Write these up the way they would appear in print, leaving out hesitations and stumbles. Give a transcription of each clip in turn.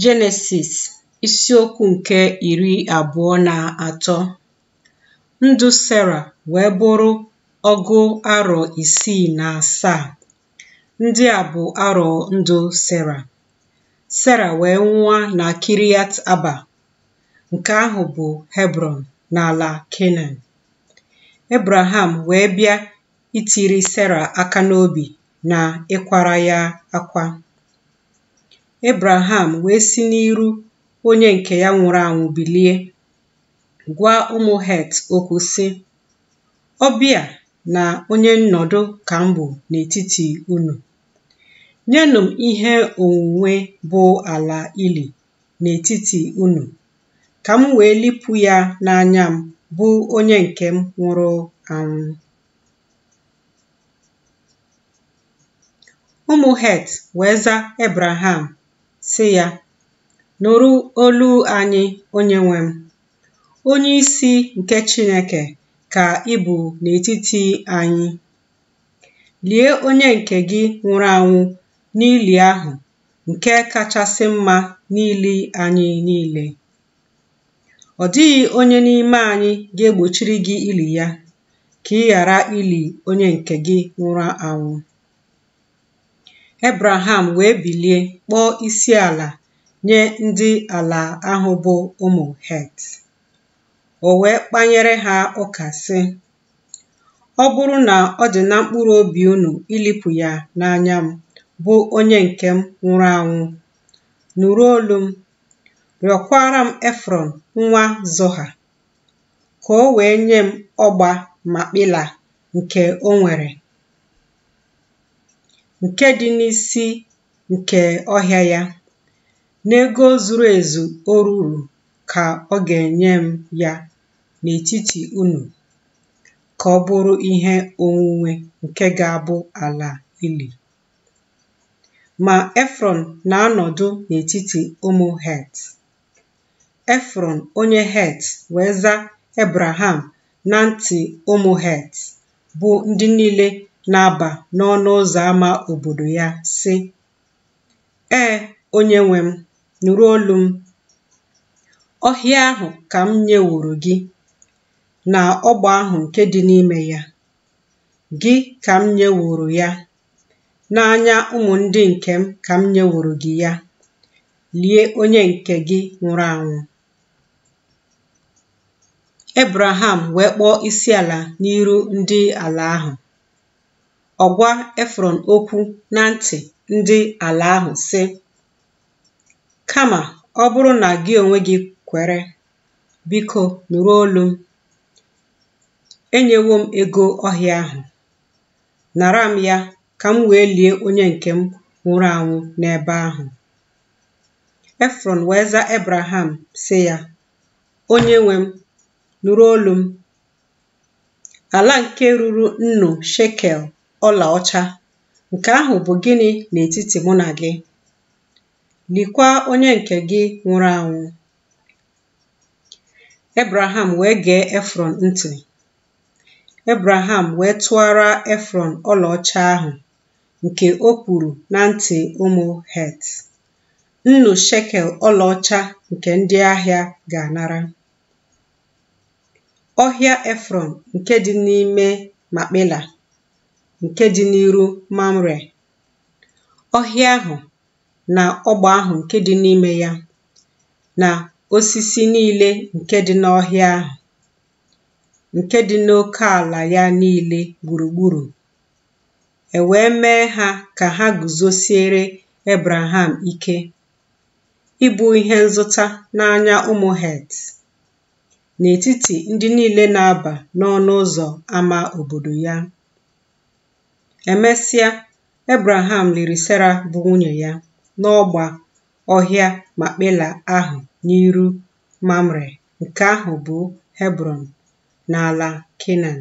Jenesis isiokwu nke 23. Ndụ Sera wee bụrụ ọgụ arọ 67. Ndị a bụ arọ ndụ Sera. Sera wee nwụọ na Kiriat Aba, nke ahụ bụ Hebrọn, n'ala Kenan. Ebraham wee bịa itiri Sera aka n'obi na ịkwara ya akwa. Ebraham wee si n'iru onye nke ya nwụrụ anwụ bilie, gwa ụmụ Het okwu sị, Ọbịa na onye nnọdụ ka m bụ n'etiti unu. Nyenụ m ihe onwunwe bụ ala ili n'etiti unu, ka m wee lipụ ya n'anya m bụ onye nke m nwụrụ anwụ. Ụmụ Het wee zaa Ebraham sị ya, Nụrụ olu anyị, onyenwe m. Onye isi nke Chineke ka ị bụ n'etiti anyị. Lie onye nke gị nwụrụ anwụ n'ili ahụ nke kachasị mma n'ili anyị niile. Ọ dịghị onye n'ime anyị ga-egbochiri gị ili ya, ka ị ghara ili onye nke gị nwụrụ anwụ. Ebraham wee bilie kpọọ isiala nye ndị ala ahụ bụ ụmụ Het. O wee kpanyere ha ụka sị, Ọ bụrụ na ọ dị na mkpụrụ obi unu ilipụ ya n'anya m, bụ onye nke m nwụrụ anwụ, nụrụ olu m, rịọkwara m Efrọn nwa Zoha, ka o wee nye m ọgba Makpila nke o nwere, nke dị n'isi nke ọhịa ya, n'ego zuru ezu o ruru ka ọ ga-enye m ya n'etiti unu, ka ọ bụrụ ihe onwunwe nke ga-abụ ala ili. Ma Efrọn na-anọdụ n'etiti ụmụ Het. Efrọn onye Het wee zaa Ebraham na ntị ụmụ Het, bụ ndị niile na-aba n'ọnụ ụzọ ámá obodo ya, sị, Ee, onyenwe m, nụrụ olu m. Ọhịa ahụ ka m nyeworo gị, na ọgba ahụ nke dị n'ime ya, gị ka m nyeworo ya, n'anya ụmụ ndị nke m ka m nyeworo gị ya. Lie onye nke gị nwụrụ anwụ. Ebraham wee kpọọ isiala n'iru ndị ala ahụ. Ọ gwa Efrọn okwu na ntị ndị ala ahụ sị, Kama ọ bụrụ na gị onwe gị kwere, biko nụrụ olu m. Enyewo m ego ọhịa ahụ. Nara m ya ka m wee lie onye nke m nwụrụ anwụ n'ebe ahụ. Efrọn wee zaa Ebraham sị ya, Onyenwe m, nụrụ olu m. Ala nke ruru 100 shekel ọlaọcha, nke ahụ bụ gịnị n'etiti mụ na gị? Likwa onye nke gị nwụrụ anwụ. Ebraham wee gee Efrọn ntị. Ebraham wee tụọra Efrọn ọlaọcha ahụ nke o kwuru na ntị ụmụ Het, 100 shekel ọlaọcha nke ndị ahịa ga-anara. Ọhịa Efrọn nke dị n'ime Makpila, nke dị n'iru Mamre. Ọhịa ahụ na ọgba ahụ nke dị n'ime ya, na osisi niile nke dị n'ọhịa ahụ, nke dị n'oke ala ya niile gburugburu, e wee mee ha ka ha guzosiere Ebraham ike, ịbụ ihe nzụta n'anya ụmụ Het, n'etiti ndị niile na-aba n'ọnụ ụzọ ámá obodo ya. Emesịa, Ebraham liri Sera bụ nwunye ya n'ọgba ọhịa Makpila ahụ n'iru Mamre, nke ahụ bụ Hebrọn, n'ala Kenan.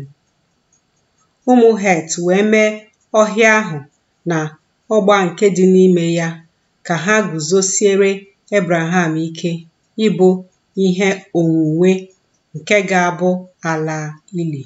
Ụmụ Het wee mee ọhịa ahụ na ọgba nke dị n'ime ya ka ha guzosiere Ebraham ike ịbụ ihe onwunwe nke ga-abụ ala ili.